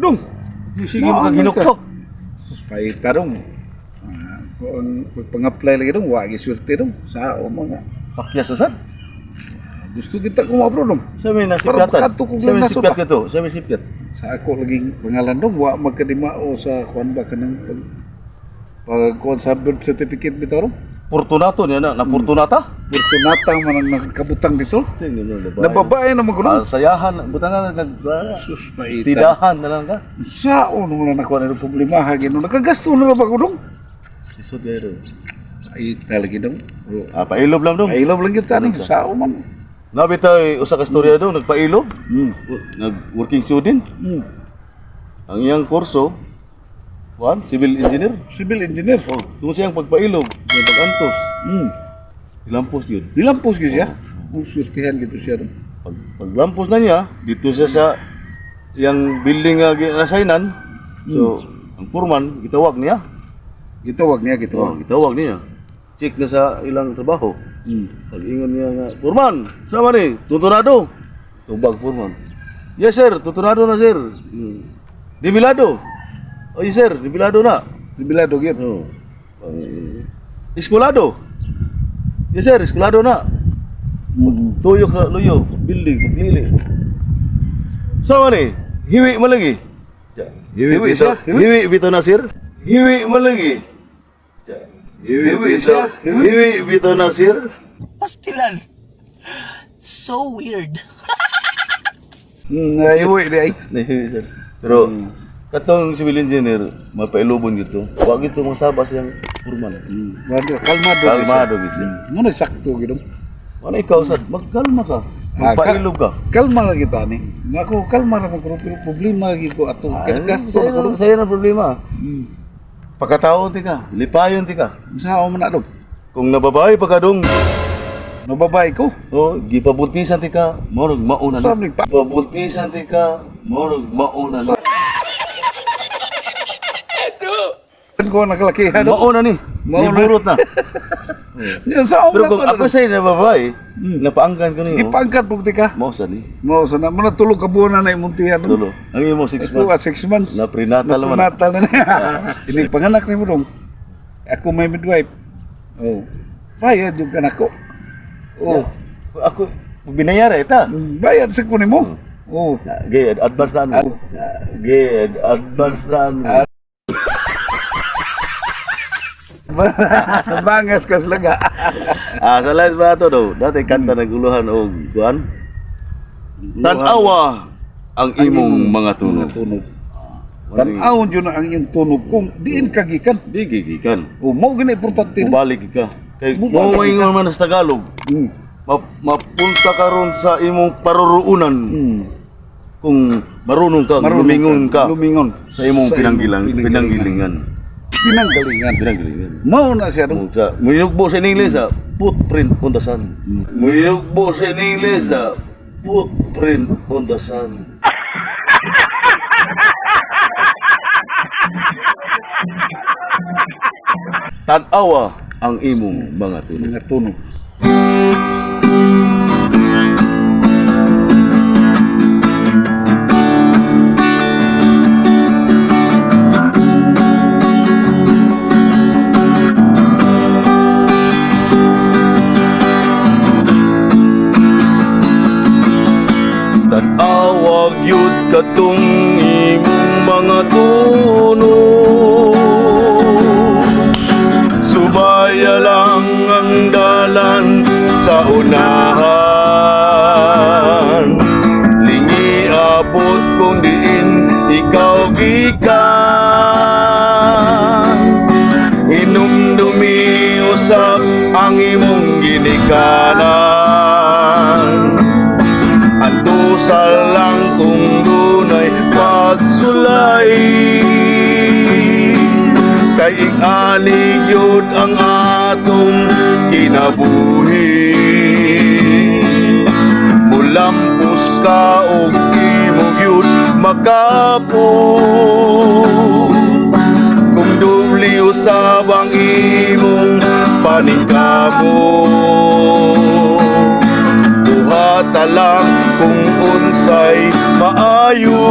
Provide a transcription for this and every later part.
Dong. Sige Maano makaginuktok. Sus, paita dong. Ah, kung pag-apply lagi dong, wagi swerte dong. Sa o mga. Pakyas na sad. Gusto kita kumabro dong. Sa may Parang nasipyatan. pagkadto kong Sa may nasod sipyat ba? ka to. Sa may sipyat. Sa ako laging pangalan dong, wa magkadimao sa kuan ba kanang pag pag kuan sa birth certificate bitaw dong. Fortunato niya na. Na Fortunata? Fortunata man ang nakabutang dito. Tingnan mo babae. Nababae na mo Ah, kuno. sayahan. Butangan nag Sus, paita. Stidahan na lang ka. Sao nung na nakuha na problema ha gino nagagasto na ba ko dong? Isod kayo dong. Ay talaga dong. Ah, pailob lang dong. Ay love lang kita ni sao man. Nabi tayo usa ka istorya dong nagpailob. Nag-working student. Ang iyang kurso, kuan, civil engineer. Civil engineer. Oh, tungod siyang pagpailob, siyang pagantos. Nilampos yun. Nilampos gyud siya. Oh, swertihan gitu siya dong. Paglampos na niya, dito siya sa iyang building nga ginasainan. So, ang foreman, gitawag niya. Gitawag niya Oh, gitawag. gitawag niya. Check na sa ilang trabaho. Pag-ingon niya nga, "Foreman, sama ni, tutunado." Tubag foreman. "Yes sir, tutunado na sir." "Dibilado." "Oh yes sir, dibilado na." Dibilado gyud. Oh. "Eskulado." "Yes sir, eskulado na." Tuyo ka luyo, building, paglili. Sama ni, hiwi man lagi. Hiwi Hiwi siya, bitaw, hiwi bitaw na sir. Hiwi man lagi. Hiwi bitaw, hiwi bitaw na sir. Pastilan. So weird. Ay uwi di ay. Nahiwi sir. Pero katong civil engineer, mapailubon gito. Wa gito masaba siyang furman. Kalmado. Kalmado gid siya. Muna sakto gyud. Wala ikaw sad, magkalma ka. Ah, Magpailog ka. Kalma lang kita ni. Ako kalma ra man kuno pero problema gyud ko ato. Ay, Gasto na kuno. sa'yo na problema. Pagkataon ti ka, lipayon ti ka. Sao man na dong? Kung nababae pa ka dong, Nababay ko. oh, gipabuntisan ti ka, mao mauna na. Saan nagpa- Pabuntisan ti ka, mao mauna na. Kan ko nakalakihan. Mauna ni. Mauna. Niburot na. Yan sa Pero kung ako sa'yo nababae, napaangkan ko niyo. Ipangkat pug ti ka. Mao sa ni. Mo sa na mo natulog ka buwan na na imong tiyan. Tulo. Ang imo 6 Ako months. 6 months. Na prenatal man. Na prenatal na na. Ini panganak ni mo dong. Ako may midwife. Oh. Bayad yung kanak ko. Oh. Ako binayara ita. Bayad sa ko nimo. Oh. Gay, advance na ano. Gay, advance na ano. Bangas ka slaga. Ah, sa lahat ba ito daw? Dati kanta naguluhan og kuan. Tanawa ang imong mga tunog. Mga tunog. Tan-awon yun ang iyong tunog kung diin ka gikan. Di gigikan. Oh, mao gini importante. Mubalik ka. Kay Mubalik mo maingon man sa Tagalog. Mapunta ka ron sa imong paruruunan kung marunong ka, Marunong lumingon ka Lumingon. sa imong Sa pinanggilang, imong pinanggilingan. Pinanggalingan. Pinanggilingan. Mao na siya dong. Kung sa minugbo sa English ah, footprint on the sun. Minugbo sa English ah, footprint on the sun. Tanawa ang imong mga tunog. Mga tunog. Tanawag yun katong imong mga tunog. Subaya lang ang dalan sa unahan. Lingi abot kung diin ikaw gikan. Inumdumi usap ang imong ginikanan. Antusal lang kung dunay pagsulay. Kay ing-ani yun ang atong kinabuhi. Mulampos ka og imo gyud makapot. Kung dubli usab ang imong paningkamot. Buhata lang kung unsay maayo.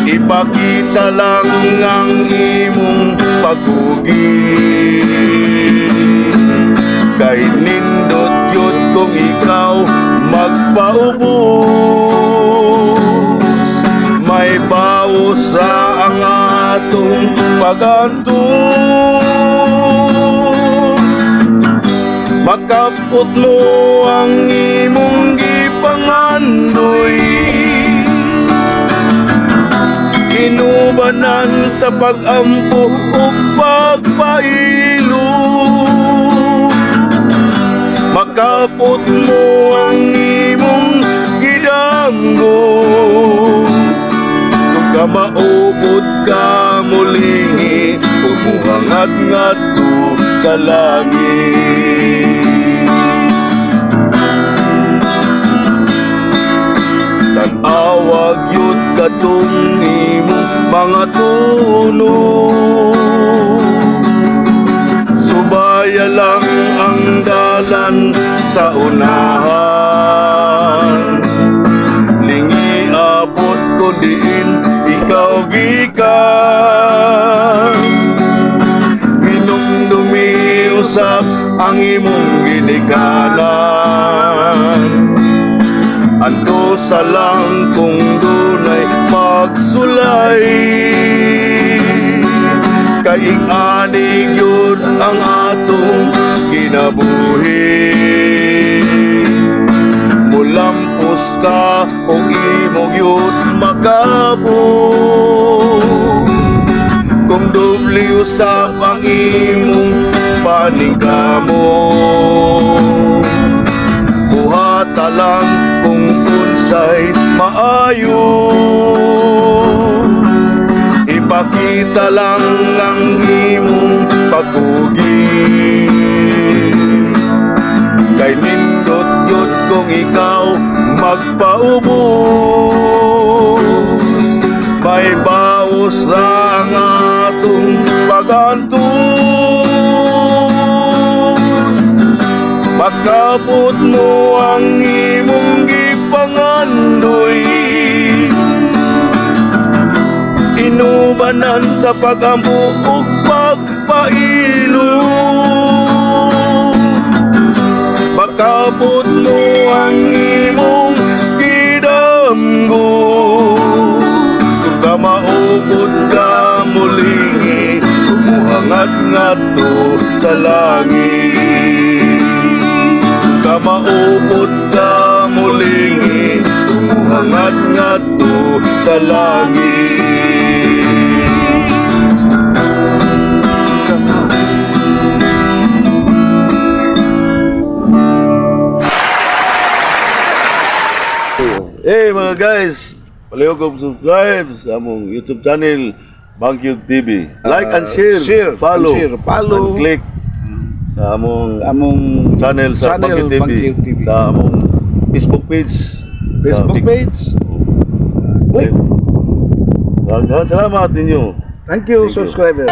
Ipakita lang ang imong pagkugi. Kay nindot yun kung ikaw magpaubos. May bawo sa ang atong pagantos. Makapot mo ang imong gipangandoy. Inubanan sa pag-ampo ug pagpailo. Makapot mo ang imong gidanggo. Kung ka maupod ka mulingi ug muhangat ngadto sa langit. Tan-awag yun katong imong mga tuno. Subaya lang ang dalan sa unahan. Lingi abot ko diin ikaw gikan. Hinumdumi usab ang imong ginikanan. Anto sa lang kung dunay pagsulay. Kay ing-ani yun ang atong kinabuhi. Mulampos ka o imong yun makabot. Kung doble usab ang imong paningkamot. Buhata lang kung unsay maayo. Ipakita lang ang imong pagkugi. Kay nindot yun kung ikaw magpaubos. May baos ang atong pagantos. Makabot mo ang imong gipangandoy. Inubanan sa pag-ampo ug pagpailo. Makabot mo ang imong gidamgo. Kung ka maupod ka mulingi, kumuhangat ngadto sa langit. Kung ka maupod ka mulingi, kumuhangat ngadto sa langit. Hey mga guys, palihog og subscribe sa among YouTube channel, Bangkyug TV. Like and share, Share, follow, and share, follow. And click sa among Sa among channel sa channel, Bangkyug TV, Bangkyug TV. Sa among Facebook page. Facebook Sa page. Click. Daghang salamat ninyo. Thank you, Thank you. Subscriber.